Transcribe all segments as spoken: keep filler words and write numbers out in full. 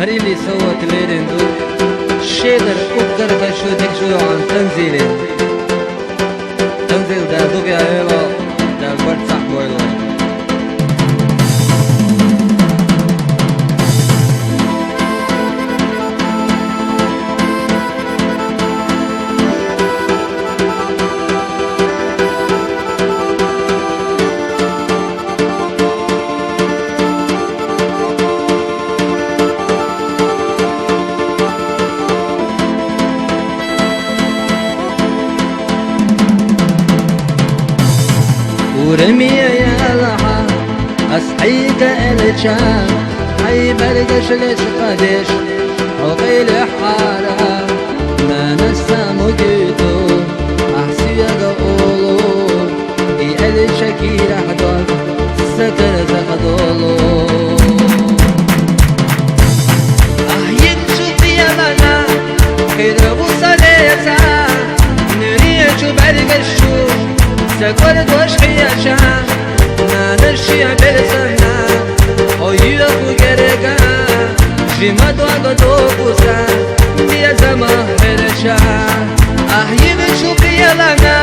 Рили совгӀат лерин ду, шедар уггар дашо дик жо йоагӀан Танзиле. Танзил, Дала дугӀа йойла, Дала барт цхьа бойла. Урами ялахьа, ас хьайга элча, хьай бӀаргаш лечкъадеш, хьо къайле хьара, нанас самугиду, ахсияга олу, и элча кирахь дог, сакар захадолу. Ахь йин чу пиялана, хираву салеца, нуриячу бӀаргаш чу, саквар дош хьияша, нанашия берсана, хьо юху герега, жима дога догуса, диязама хӀерача. Ахь йин чу пиялана,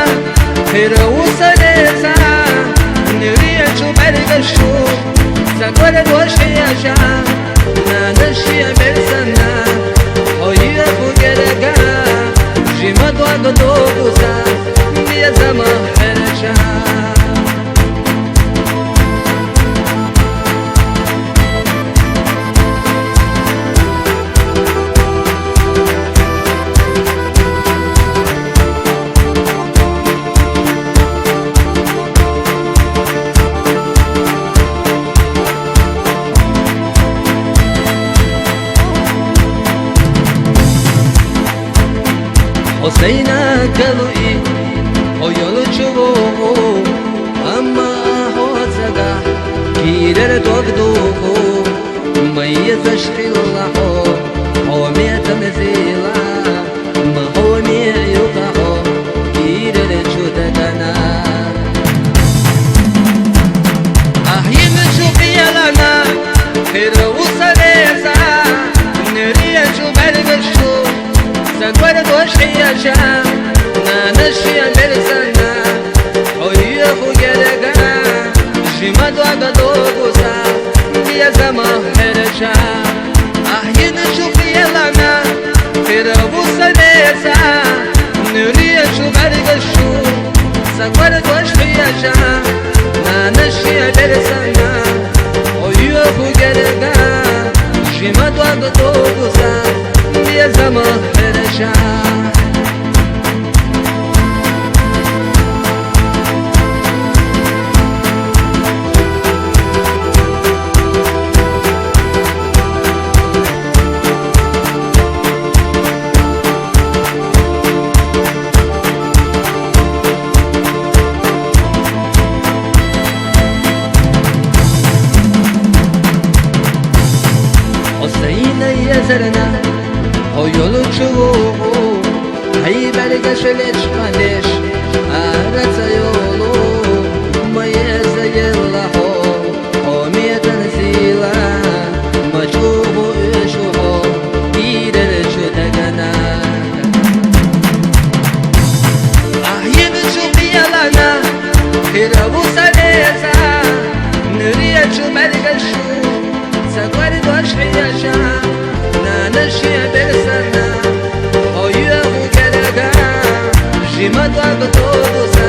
хираву салеца, нуриячу бӀаргаш чу, саквар дош хьияша, нанашия берсана, хьо юху герега, жима дога догуса, диязама хӀерача. Хьусайна галуи, хьо йолчу вогӀу, амма хьо цагахь кирер дог духу, майя зашхилла хьо, хьо метан зила. Ма хьо меъюкъа хьо кирер чу дагана. Ахь йин чу пиялана, хираву салеца, нуриячу бӀаргаш чу, саквар дош хьияша, нанашия берсана, хьо юху герега, жима дога догуса, диязама хӀерача. Ахь йин чу пиялана, хираву салеца, нуриячу бӀаргаш чу, саквар дош хьияша, нанашия берсана, хьо юху герега, жима дога догуса, диязама хӀерача. Хьусайна язарна, хьо йолчу вогӀу, хьай бӀаргаш лечкъадеш, араца йолу, ма еза елла хьо, хьо метан зила, ма чӀугӀу уьшу хьо, кирер чу дагана. Ахь йин чу пиялана, хираву салеца, нуриячу бӀаргаш чу, саквар дош хьияша, нанашия берсана, хьо юху герега, жима дога догуса,